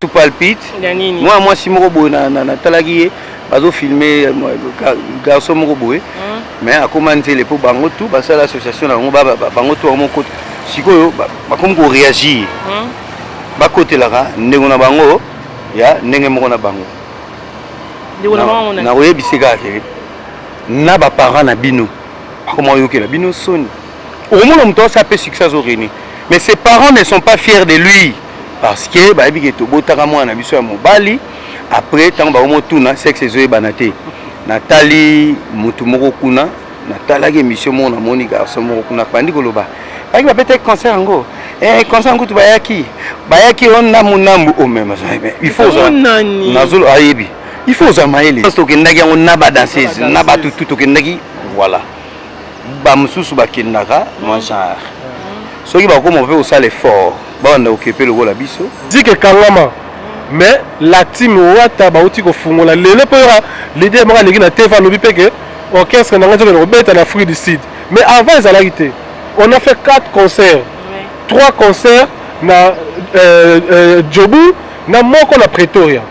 Palpite mwana mwasi moko boye natalaki ye bazofilme euh, garçon moko boye hmm. mais akoma nzele mpo bango tout basala association na bango bango tout bango moko sikoyo bakomi koreagir hmm. bakotelaka ndeko na bango ya ndenge moko na bango nakoyebisi kaka ke na baparent na bino akoma oyokela bino soni okomona moto asala mpe succès azo rene mais ses parents ne sont pas fiers de lui parce que bayebi ke tobotaka mwana na biso ya mobali après ntango bakomotuna sexe ezoyebana te natali motu moko kuna natalaki émission moko namoni garçon moko kuna bandi koloba bayaki babetaki concert yango eh, concert yango kutu bayaki bayaki o ndambu ndambu o oh, meme il faut nazolo ayebi il faut ozwa mayele tokendaki yango na badanseuse na bato tu tokendaki voilà ba mosusu bakendaka mwa genre soki bakoma mpe kosala effort babanda kokepe lokola biso Zik ekangama mais la team wata bauti kofungola lelo mpe yoka leader moko aleki na TV alobi mpe ke orchestre na ngai ezokende kobeta na Afrique du Sud mais avant ezalaki te on a fait 4 concerts 3 concerts na euh, euh, Jobu na moko na Pretoria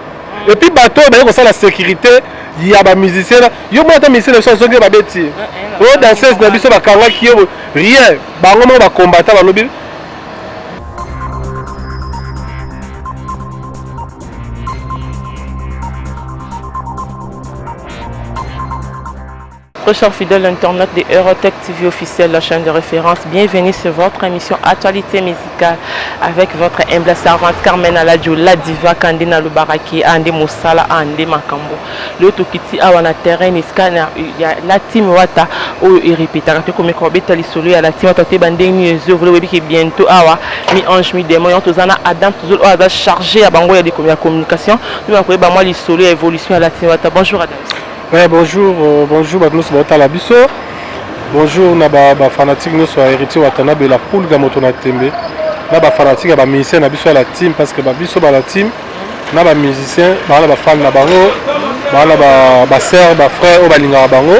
et puis bato oyo baye kosala sécurité ya ba musicien yo moko ata musicien na biso azongi babeti ye oyo danseuse na biso bakangaki yo rien bango moko bakombata balobi. Très chers fidèles internautes de Eurotech TV officielle, la chaîne de référence, bienvenue sur votre émission Actualité musicale avec votre humble servante Carmen Aladjo, la diva Kandina Lubaraki, Ande Moussala, Ande Makambo. Le tokiti awa na terrain esika na ya la team Wata oyo erepetaka tokomi kobeta lisolo ya la team Wata te bandenge nini ezo vole oyebi ke bientôt awa mi ange mi démon yango toza na Adam toujours oyo aza chargé ya bango ya communication toyeba koyeba mwa lisolo ya évolution ya la team Wata. Bonjour Adam. Ouais, bonjour, euh, bonjour bato nyonso baotala biso. Bonjour na ba, ba fanatique nyonso ya Héritier Watanabe la pulga moto na tembe. Na ba fanatique ya ba musiciens na biso ya la team parce que ba biso ba la team na ba musiciens ba na ba fan na bango, ba na ba ba sœurs, ba frères oyo balingaka bango.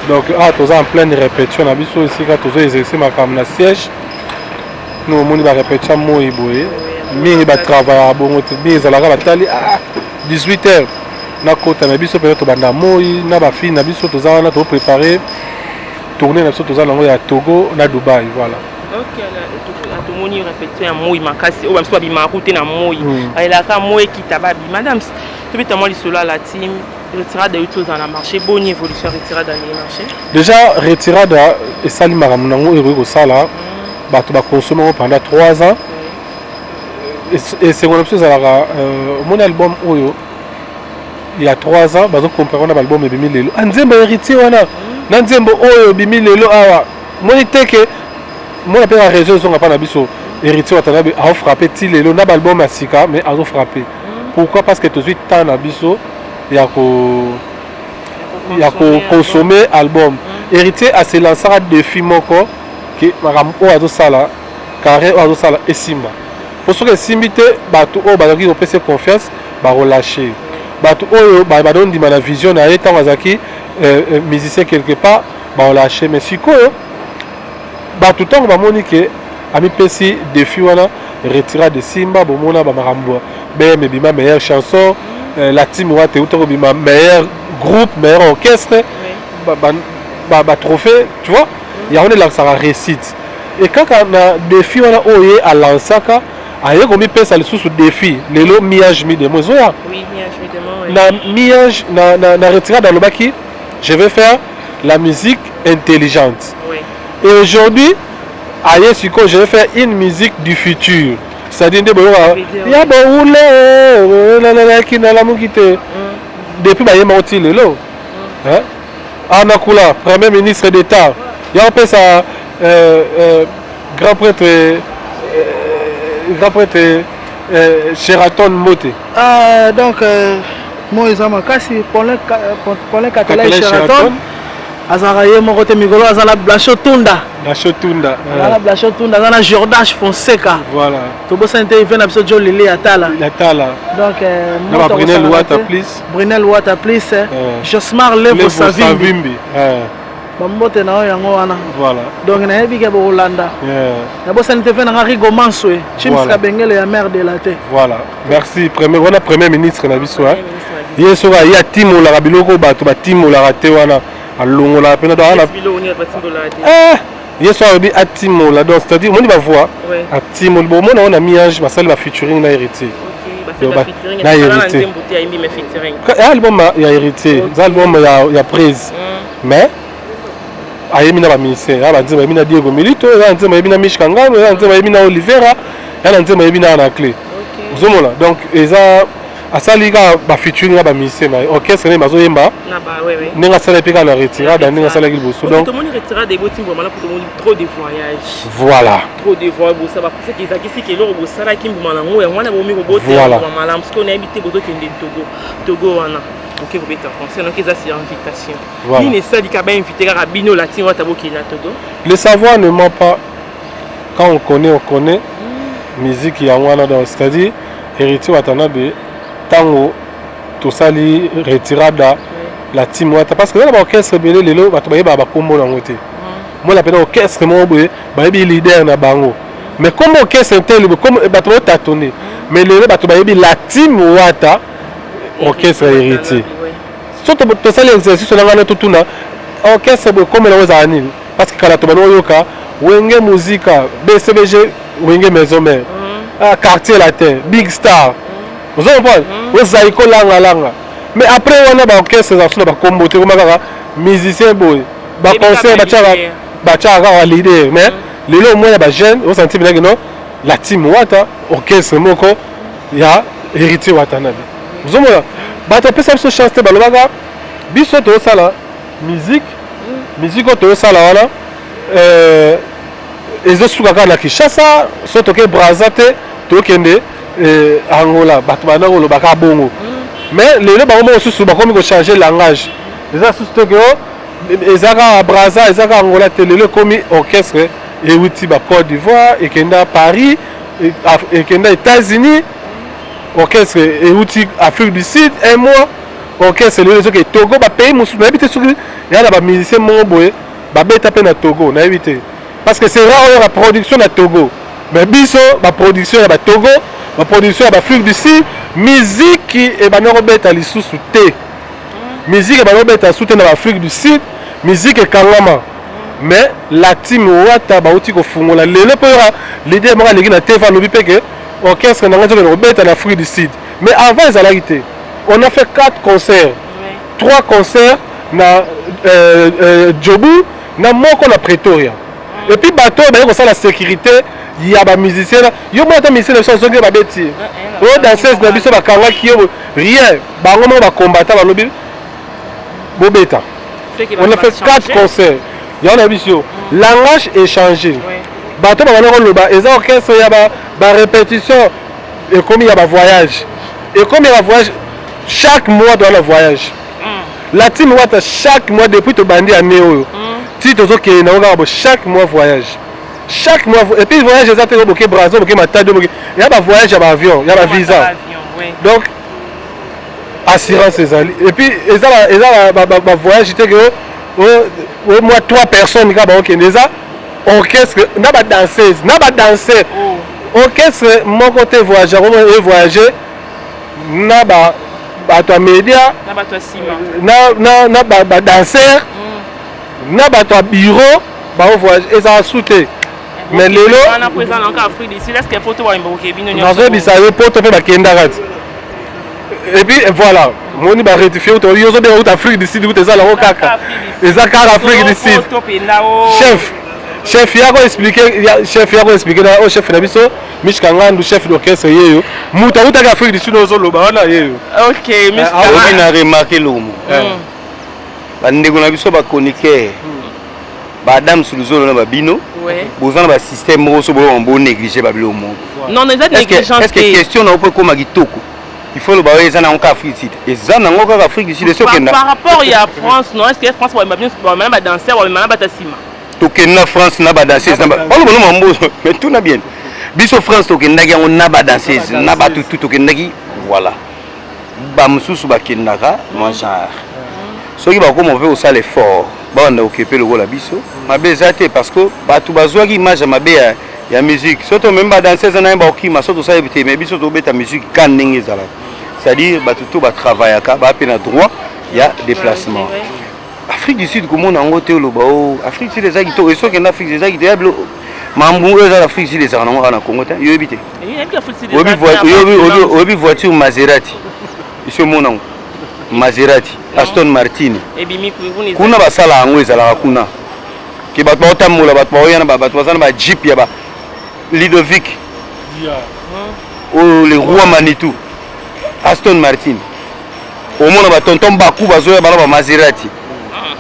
Donc ah toza en pleine répétition na biso esika tozo exercer makambo na siège. Nous omoni ba répétition moi boye. Mingi ba travaillaka bongo te. Mingi ezalaka batali ah 18 heures nakota na biso mpenza tobanda moi na bafille na biso toza wana toprépare tournée na biso toza nango ya Togo na Dubaï voilà. Ok, tomoni répétition ya moi makasi oyo bamisu babimaka kute na moi hmm. bayelaka moi ekita babima madame tobeta mwa lisolo ya la team retirada euti ozala na marché boni évolution ya retirada ndenge marché déjà retirada esali makambo nango oyo ekoki kosala hmm. bato bakonsome yango pendant 3 ans esengo na biso ezalaka euh, omoni album oyo ya 3 ans bazo compare na album ebimi lelo ah nzembo héritier wana na nzembo oyo ebimi lelo awa moni te ke mona mpe na réseau ezonga mpa na biso héritier watanabe aofrappe ti lelo na baalbum ya sika mais azofrappe pourquoi parce que tozwi temps na biso ya ko ya kokonsome album héritier aselansaka défi moko ke makambo oyo azosala carrière oyo azosala esimba po soki esimbi te bato oyo bazalaki kopesa ye confiance bakolâche ye bato oyo badondima na vision na ye ntango azalaki euh, euh, musicien quelque part bakolâche mais sikoyo bato ntango bamoni ke amipesi défi wana retirade esimba bomona bamakambo bm ebima meilleure chanson euh, la team wata euta kobima meilleur groupe meilleur orchestre batrophée tu vois yango nde elakisaka réussite e kaka na défi wana oyo ye alansaka aye komipesa lisusu défi lelo mi-ange mi-démon ezoya na mi-ange na, na, na retirade alobaki je vais faire la musique intelligente oui. et aujourd'hui aye sikoyo je vais faire une musique du futur c'est-à-dire nde boyoka ya boule nalalaki nalamuki te depuis bayemba ti lelo mm. Anakula, premier ministre d'Etat, ya opesa euh, euh, grand prêtre euh, grand prêtre euh, Sheraton mbote. Ah, donc euh, moi eza makasi Paulin Paulin Katela Sheraton azalaka ye moko te mikolo aza na Blanchot Tunda. Blanchot Tunda. Aza na Blanchot Tunda, aza na Jordache Fonseca. Voilà. Tobosani te ive na biso Joe Lili Atala. Atala. Donc euh, na ba Brunel Wata plus. Brunel Wata plus, eh. Josmar Levo Savimbi. Eh. Bambote na yo yango wana. Voilà. Donc nayebi ke bokolanda. Yeah. Nabosani te fe na nga Rigo Manswe, Chims Voilà. Kabengele ya maire de la te. Voilà. Merci. Premier, wana premier ministre na biso. Hein. Ye soki aye atimolaka biloko bato batimolaka te wana alongolaka mpena donc wana eh, ye soki alobi atimola donc c'est-à-dire omoni bavoix atimoli bomona wana mi-ange basali ba featuring na héritier na héritier album ya héritier eza album ya prise mais ayembi na bamusicien ya banzembo ayembi na Diego Milito, ya na nzembo ayembi na Mishka Ngano, ya na nzembo ayembi na Olivera, ya na nzembo ayembi na Anaclé. Ozomona donc eza asali kaka bafeaturing na bamusicien na ye, orchestre nde bazoyemba ndenge asalaki mpe kaka na retirada ndenge asalaki liboso. Donc tomoni retirada eboti mbuma malamu, tomoni trop de voyage. Voilà. Trop de voyage bosala soki ezalaki siki eloko bosalaki mbuma nango yango wana bomi kobotela mbuma malamu. Soki onayebi te bozokende Togo, Togo wana oke kobeta concert noki eza sur invitation. Nini esali kaka bainvite kaka bino la team Wata bokende na Togo? Le savoir ne ment pas. Quand on connaît, on connaît. Musique yango wana, donc c'est-à-dire Héritier Watanabe, ntango tosali retirada, la team Wata, parce que eza na baorchestre ebele lelo bato bayebaka bakombo nango te. Mona mpena orchestre moko boye, bayebi leader na bango, mais kombo orchestre tel boye bato baotatone. Mais lelo bato bayebi la team Wata, orchestre ya Héritier. So tosali exercice na ngai, totuna orchestre boye kombo nango ezala nini, parce que kala tobandi oyoka Wenge Musica, BCBG, Wenge Maison Mère, ah, Quartier Latin, Big Star, ozo comprendre, ozali kolangalanga. Mais après wana baorchestre ezala so na bakombo te, koma kaka musicien boye, baconcert batiaka kaka leader. Mais lelo omoi ya bajeune osanti bilaki no la team Wata, orchestre moko ya Héritier Watanabe. Ozomona bato bapesa biso chance te, balobaka biso tozosala musique, musique oyo tozosala wana ezosuka kaka na Kinshasa, so toke Braza te, tokende Angola. Bato banda kolobaka bongo, mais lelo bango moko susu bakomi kochange langage. Eza susu toke o eza kaka Braza, eza kaka Angola te. Lelo ekomi orchestre euti ba Côte d'Ivoire, ekenda Paris, ekenda États-Unis, orchestre euti Afrique du Sud un mois, orchestre lelo ezoke Togo, bapays mosusu nayebi te. Soki ya na bamusicien moko boye babeta mpe na Togo, nayebi te, parce que c'est rare oyo baproduction na Togo. Mais biso baproduction ya batogo, baproduction ya baafrique du Sud, miziki ebanda kobeta lisusu te, musique ebanda kobeta su te na baafrique du Sud, musique ekangama. Mais la team Wata bauti kofungola lelo mpe oyoka leader moko aleki na TV, alobi mpe ke orchestre na ngai ezokende kobeta na Afrique du Sud. Mais avant ezalaki te. On a fait quatre concerts, trois concerts na Jobu, na moko na Pretoria. Et puis bato oyo baye kosala sécurité ya bamusicien, yo mona ata musicien na biso azongi, babeti ye, oyo danseuse na biso bakangaki yo, rien. Bango moko bakombata, balobi bobeta. On a fait quatre concerts. Yango na biso yo langage échangé, bato babanda koloba eza orchestre ya barépétition, ekomi ya bavoyage, ekomi ya bavoyage. Chaque mois toza na voyage, la team Wata. Chaque mois depuis tobandi année oyo ti tozokende nango kaka bo, chaque mois voyage, chaque mois. Et puis voyage eza te boke Braza, boke Matadi, boke ya bavoyage ya baavion, ya bavisa. Donc assurance ezali. Et puis eza bavoyage te ke au moins trois personnes kaka bakokende, eza orchestre na badanseuse na badanser. Orchestre moko te voyage evoyage na bato ya média na badanser na bato ya bureau baovoyage, ezala su te. Mais lelo nazoyebisa yo, poto mpe bakendaka ti. Et puis voilà, moni barectifie uta yo ozobenga uta Afrique du Sud, uta eza nango kaka, eza kaka Afrique du Sud. Chef yako explique, chef yako explique na oyo chef na biso Mishka Ngandu, chef d'orchestre yeyo, moto awutaki Afrique du Sud ozoloba wana yeyo. Ok. Oki na remarque lomo, bandeko na biso bachroniqueur, baadam Suluzolo na babino, boza na basystème moko so boyo bonéglige babiloko moko. Non, eza négligence. Est-ce que question na yo mpo ekóma kitoko, il faut loba oyo eza nango kaka Afrique du Sud, eza nango kaka Afrique du Sud esi okenda? Par rapport ya France, non, est ce que France bamema badanser, bamema na bato ya nsima? Tokende na France na badanseuse, baloba no mambo, mais tuna bien, biso France tokendaki yango na badanseuse na bato tu tokendaki. Voilà, bamosusu bakendaka mwa genre soki bakoma mpe kosala effort. Babanda kokepe lokola biso. Mabe eza te parce que bato bazwaki image ya mabe ya musique. Soki tomemi badanse eza na ye bakokima, so tosali te, mais biso tobeta musique ka ndenge ezalaka. C'est-à-dire bato to batravaillaka baa mpe na droit ya déplacement. Afrique du Sud, komona yango te, oloba o Afrique du Sud eza kitoko. Soki okende Afrique eza kitoko, ya bilo mambu oyo eza na Afrique du Sud ezalaka nango kaka na Congo te. Yoyebi te, oyebi voiture Maserati, esi omona yango, Maserati, Aston Martin kuna basala yango, ezalaka kuna ke bato baotambola, bato baoya na bato baza na bajeep ya ba Ludovic oyo, le roi Manitou, Aston Martin. Omona batonton baku bazoya bana baMaserati,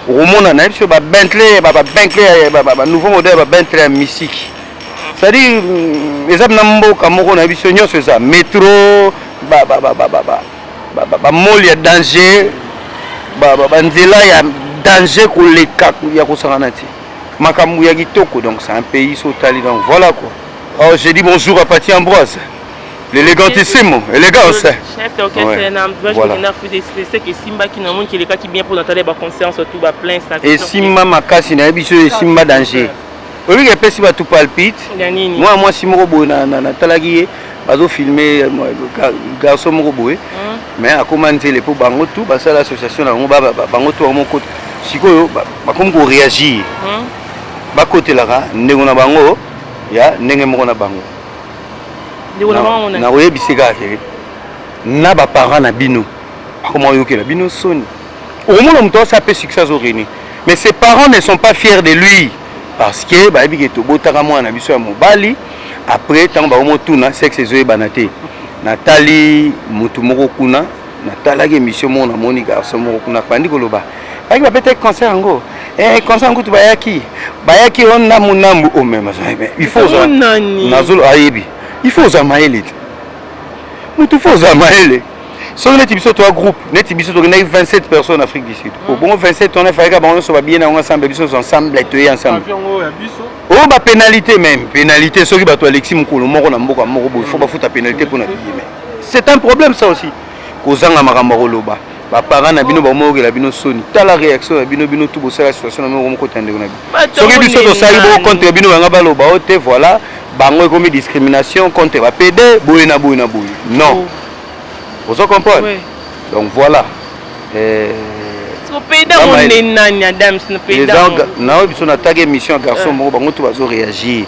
okomona na biso baBentley, baBentley, banouveau modèle, baBentley ya mystique. C'est-à-dire eza na mboka moko na biso nyonso, eza métro, bamall ya danger, banzela ya danger koleka ya kosangana te, makambo ya kitoko. Donc c'est un pays so otali, donc voilà quoi. Oh, j'ai dit bonjour à Pati Ambroise, l'élégantissime élégance. Chef d'orchestre na Voilà. Esimbaki na moni elekaki bien mpo natala baconcert, surtout baplein. Esimba makasi, nayebi so esimba danger. Oyebiki epesi bato palpite. Ya nini? Mwana mwasi moko boye natalaki ye bazofilme, garçon moko boye, mais akóma nzele mpo bango tu basala association na bango, bango tu bango moko sikoyo bakomi koréagir, bakotelaka ndeko na bango ya ndenge moko na bango. Ndeko na bango na Nakoyebisi kaka ke na baparent na bino akoma oyokela bino soni. Okomona moto asala mpe succès, azorégner, mais ses parents ne sont pas fiers de lui parce que bayebi ke tobotaka mwana na biso ya mobali, après ntango bakomotuna sexe ezoyebana te. Natali motu moko kuna, natalaki émission moko, namoni garçon moko kuna bandi koloba bayaki babetaki concert yango, concert yango kutu bayaki o ndambu ndambu o même. Il faut ozala Nani? Nazolo ayebi, il faut ozala mayele te. Motu faut ozala mayele. Soki neti biso toa groupe, neti biso tokendaki 27 personnes Afrique du Sud. Bongo 27 wana efaleka bango nyonso babie na yango ensemble, biso nyonso ensemble toye ensemble. Avion oyo ya biso. Oyo bapénalité, même pénalité, soki bato alexi mokolo moko na mboka moko boye, faut bafuta pénalité mpona billet. Mais c'est un problème ça aussi, kozanga makambo ya koloba. Baparent na bino bamoyokela bino soni. Tala réaction na bino, bino tu bosala situation na bino mokota ndeko na bino. Soki biso tosali bo contre bino, banga baloba o te, voilà, bango ekomi discrimination contre bapd boye na boye na boye. Non, ozo comprendre? Donc voilà. Peda ngo nani, Adams? Peda? Naoyo biso nataki émission ya garçon moko, bango to bazo réagir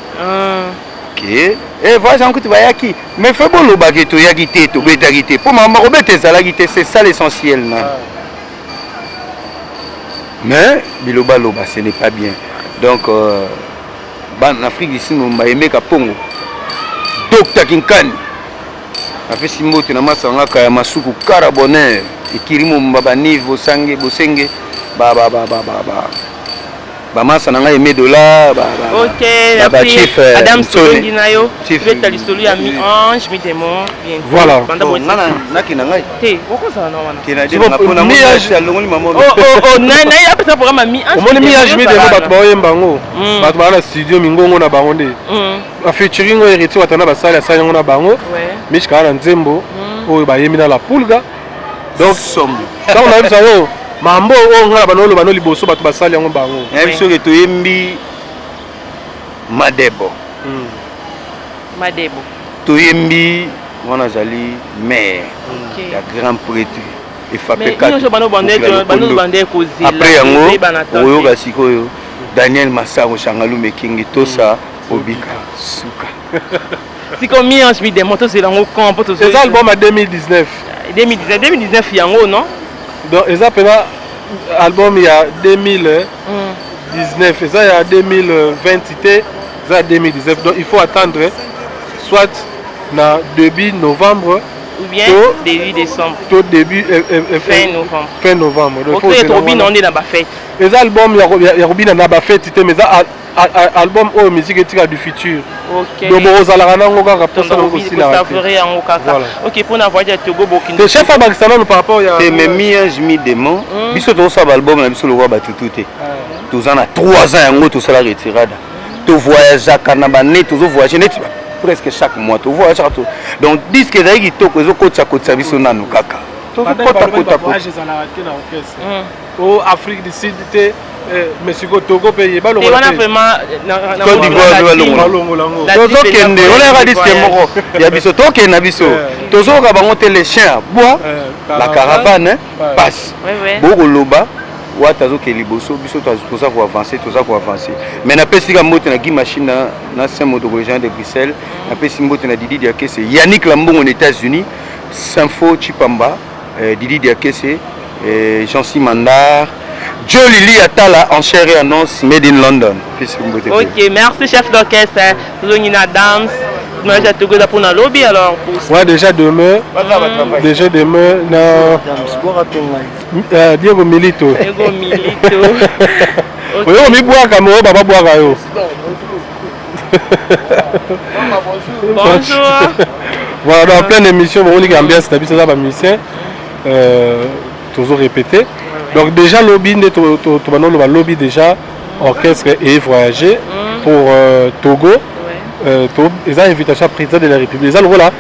ke voyage yango kutu bayaki, mais fe bolobaki toyaki te, tobetaki te mpo makambo kobeta ezalaki te. C'est ça l'essentiel na. Mais bilobaloba, ce n'est pas bien. Donc bana Afrique du Sud bayemeka pongo Dr Kinkani, apesi mbote na masangaka ya masuku kara bonheur ekiri momba banive bosange bosenge bamasa na ngai eme dollar. Ok, merci Adam. Tobengi na yo beta lisolo ya mi ange mi démon. Voilà. Naki na ngai. Te, okozala na wana. Alongoli mama. Apesa programme ya mi ange. Omoni mi ange mi démon, bato baoyemba yango, bato baa na studio mingongo na bango nde bafeaturing oyo Héritier Watana basali, asali yango na bango mishka na nzembo oyo bayembi na La Pulga. Donc ntango nayebisa yango mambo oyo ngai na bano oloba no liboso, bato basali yango bango. Nayebi soki toyembi Madebo. Madebo. Toyembi wana azali maire ya grand prêtre. Après yango oyoka sikoyo Daniel Masaro Shangalume Kingi tosa obika suka. Sikoyo mi ange mi démon, tozela yango quand mpo? Eza album ya 2019. 2019, 2019 yango, non? Donc eza mpena album ya 2019, eza ya 2020 te, eza ya 2019. Donc il faut attendre soit na début novembre ou bien début décembre. To début fin novembre. Fin novembre. Donc faut tobina nde na bafete. Eza album ya kobina na bafete te, mais eza album oyo musique etika du futur. Donc bokozalaka nango kaka mposa nango kosilaka. Yango kaka. Ok, mpona voyage ya Togo bokinde. Te, chef abakisa nano par rapport ya te. Mais mi ange mi démon, biso tozosala baalbum na biso lokola batutu te. Toza na 3 ans yango tosala retirada, tovoyageaka na bane, tozovoyage neti presque chaque mois tovoyageaka. Donc disque ezali kitoko, ezokotisa kotisa biso nanu kaka. Tozokota kota. Ezalaka te na orchestre o Afrique du Sud te. Eh, mais sikoyo Togo mpe ye te wana vraiment Côte d'Ivoire mpe balongola yango. Tozokende wana yaka disque moko ya biso, tokende na biso, tozoyoka bango te. Les chiens aboient, la caravane passe. Bokoloba Wata azokende liboso, biso toza koavance, toza koavance. Mais napesi ka mbote na Guy Machine na Saint Moto, colégien de Bruxelles. Napesi mbote na Didi Diakese, Yannick Lambongo na États-Unis, Saint-Fo Chipamba, Didi Diakese, Jean-Cy Mandar, Jolili Atala en chair et annonce made in London. Ok, merci chef d'orchestre. Tozongi na danse. Mariage ya Togo eza mpona lobi alors. Ouais, déjà demain. Déjà demain na Diego Milito. Diego Milito. Oyo mibwaka mo baba bwaka yo. Bonjour. Voilà, dans pleine émission, bon, on ambiance na biso za ba musicien. Toujours répété. Donc déjà lobi nde to bano lobi déjà orchestre et voyager pour Togo. Eza invitation ya président de la République. Eza lokola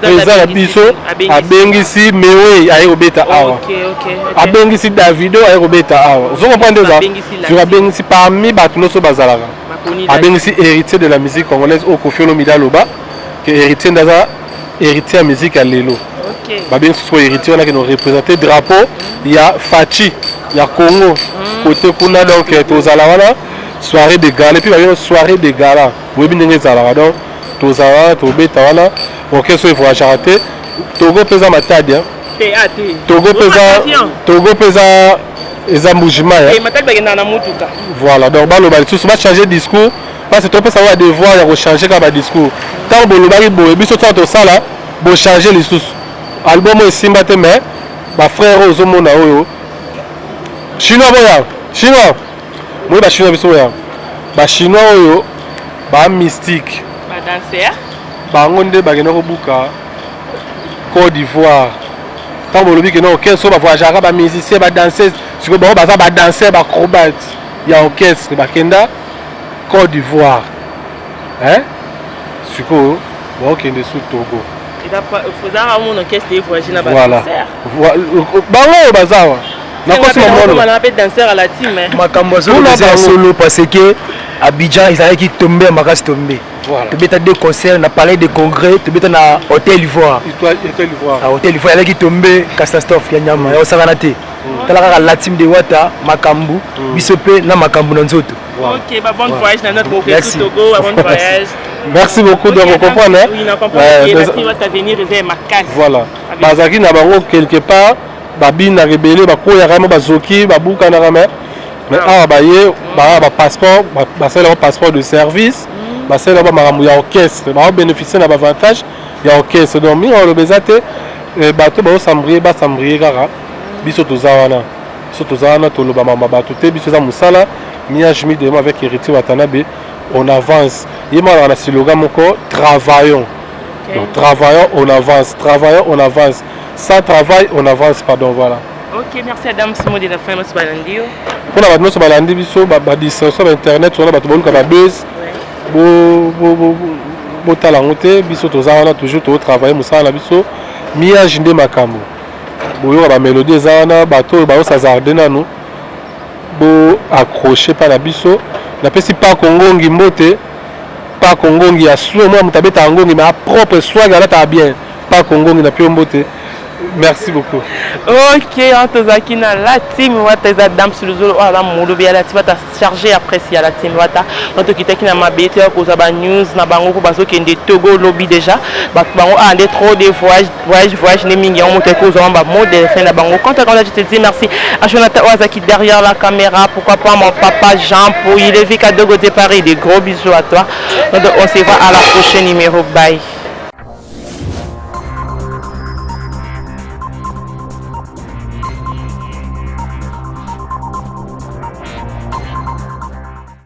président na biso abengisi Mewe aye kobeta awa, abengisi Davido aye kobeta awa. Ozo comprendre? Eza sur abengisi parmi bato nyonso bazalaka, abengisi héritier de la musique congolaise oyo Koffi Olomide aloba ke héritier nde aza héritier ya musique ya lelo. Babengisi soko héritier wana kende représenter drapeau ya Fatshi ya Congo côté kuna. Donc tozala wana soirée de gala, et puis babengi soirée de gala, boyebi ndenge ezalaka. Donc tozala wana, tobeta wana. Orchestre oyo evoyageaka te. Togo mpe eza Matadi, Togo mpe eza, Togo mpe eza Mbujimayi. Voilà, donc baloba lisusu bachange discours parce que topesa bango badevoir ya kochange kaka badiscours. Ntango bolobaki boye, biso ntango tosala bochange lisusu album oyo esimba te. Mais bafrère oyo ozomona oyo chinois, boya chinois, moyi bachinois, biso boya bachinois oyo bamystique, bango nde bakende kobuka Côte d'Ivoire. Ntango bolobi kende orchestre oyo bavoyageaka, bamusicien, badanseuse, sikoyo bango baza badanser, baacrobate ya orchestre, bakenda Côte d'Ivoire. Sikoyo baokende su Togo. Voilà, bango oyo baza awa. Makambo azoloba ya solo parce que Abidjan ezalaki tombe ya makasi, tombe. Tobeta deux concerts na Palais de Congrès, tobeta na Hôtel Ivoire. Hôtel Ivoire ezalaki tombe, catastrophe ya nyama ya kosakana te. Tala kaka la team de Wata, makambo biso mpe na makambo na nzoto. Ok, bah, bon voyage na notre Merci. Togo, bah, bon voyage. Merci beaucoup. Donc on comprend, hein? Oui, on comprend que la team Wata venir eza makasi. Voilà. Bazalaki na bango quelque part, babinaka ebele, bakweyaka mo, bazoki, babukanaka, mais awa baye baa bapasseport, basalelaka passeport de service, basalelaka bamakambo ya orchestre, baobénéficie na baavantage ya orchestre. Donc mingi oloba eza te. Bato baosambrie, basambrie kaka. Biso toza wana, biso toza wana, toloba mama bato te. Biso eza mosala mi-ange mi-démon avec Héritier Watanabe, on avance. Ye moko na slogan moko: travaillons. Donc travaillons, on avance, travaillons, on avance. Sans travail, on avance, pardon, voilà. Ok, merci Adam. Mot de la fin, nyonso balandi yo. Mpona bato nyonso balandi biso, badistraction bainternet wana, bato boluka babase, botala yango te. Biso toza wana toujours, totravaille mosala na biso. Mi-ange nde makambo. Boyoka bamélodie eza wana. Bato oyo baosazarde nanu, bo accroche mpa na biso. Napesi Pako Ngongi mbote, Pako Ngongi ya swe mwa moto abetaka ngongi mais apropre swag, alataka bien. Pako Ngongi na pio mbote, merci beaucoup. Ok, tozalaki na la team Wata, eza Dams Luzolo oyo aza molobi ya la team Wata, chargé ya presse ya la team Wata. Donc tokitaki na mabe te ya kozwa banews na bango mpo bazokende Togo lobi déjà. Bato bango awa nde trop de voyage, voyage, voyage nde mingi. Yango moto ekozwa bamot de fin na bango. Quant à quand, je te dis merci à Jonathan oyo azalaki derrière la caméra, pourquoi pas mon papa Jean Pouy Levi Kadogo de Paris, des gros bisous à toi. Donc on se voit à la prochaine numéro. Bye.